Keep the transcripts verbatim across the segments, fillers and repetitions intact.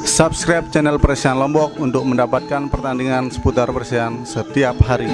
Subscribe channel Persian Lombok untuk mendapatkan pertandingan seputar Persian setiap hari.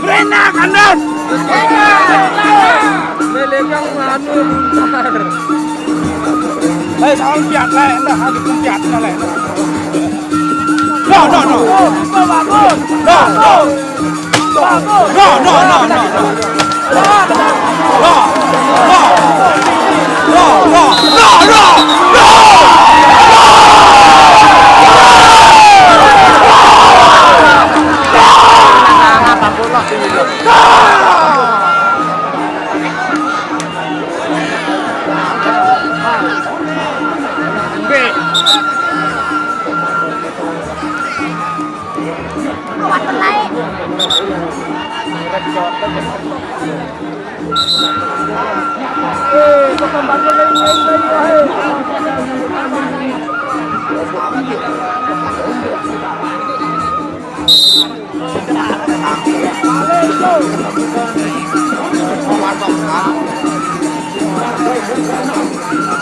Berenak, Andan. Lelekang anu buntar. Eh, salah piat lah, endah, ada pun piat lah. No, no, no. Bagus. No, no. No, no, no, no, no. No, no, no, no, no. No, no, no, no, no.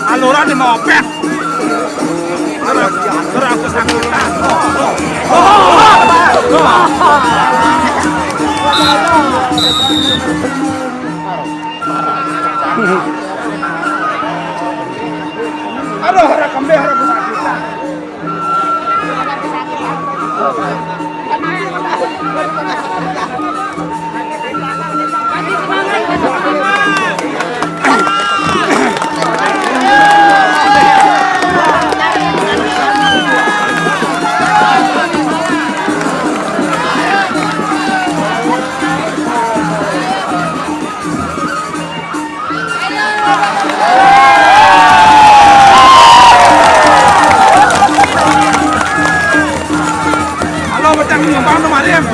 Alora di mopet. Gerak, gerak ke sakutan. Aduh, harap kembali, harap kesakitan. Halo, bocah, numpang tuh, Marim.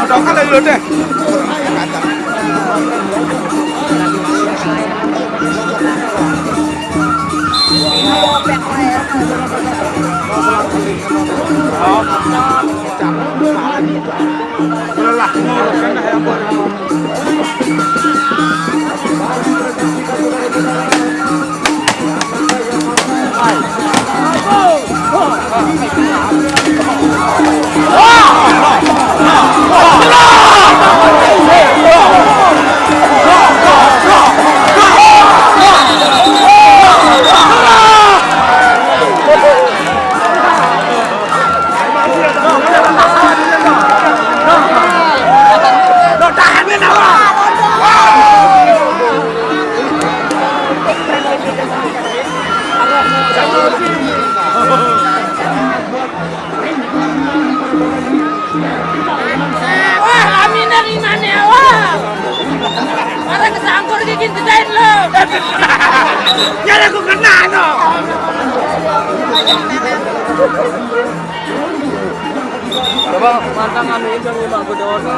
Udah kan dulu deh. Lelah ngurus kan dah ya, Bor. Wah, aminar imannya, wah. Para kesangkur bikin bedain lo. Nyala ku kena no. Coba mantang anu indang lima bedona.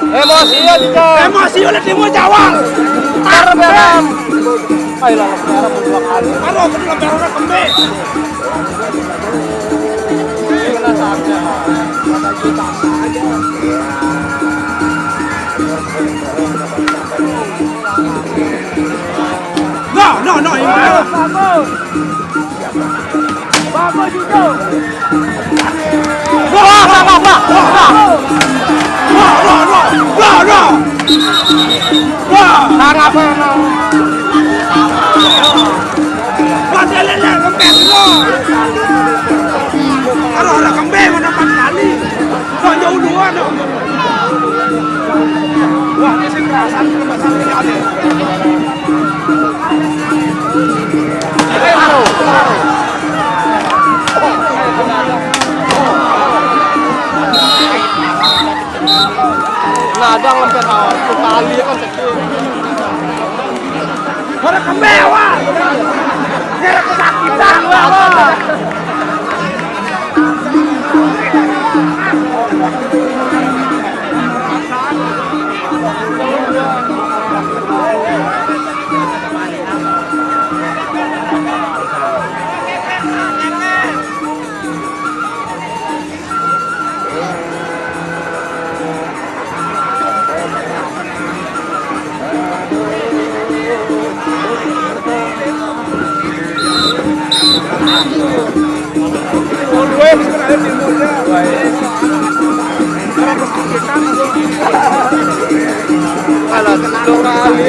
Emosi ya, Cok. Emosi oleh timu jawal. Tar beram. Ayo lah, beram dua kali. Aduh, aku bilang beram kembe. Ini kena saatnya. No, no, no, ini. Bagus. Bagus itu. Wah, wah, wah, wah, wah. Wah, wah, wah, wah, wah. Wah. Tangan apa, no? Wah, dia lele, lempeng, no. Kadang sampai tahu kali kan sedih. Ora kemewa. Nyerah kesakitan, wah. Alah, dua kali.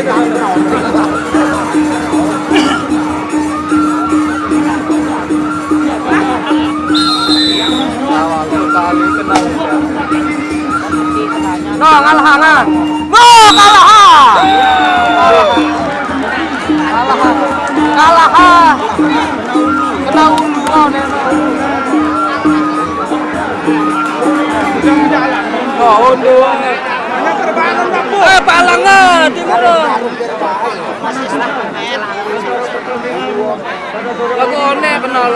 Alah, dua kali kenal. No, kalah, kalah. No, kalah. Kalah. Kalah. Kena ulu, no, nih. Oh, unduh. Eh, palang, ah, timur. Lagu one kenal.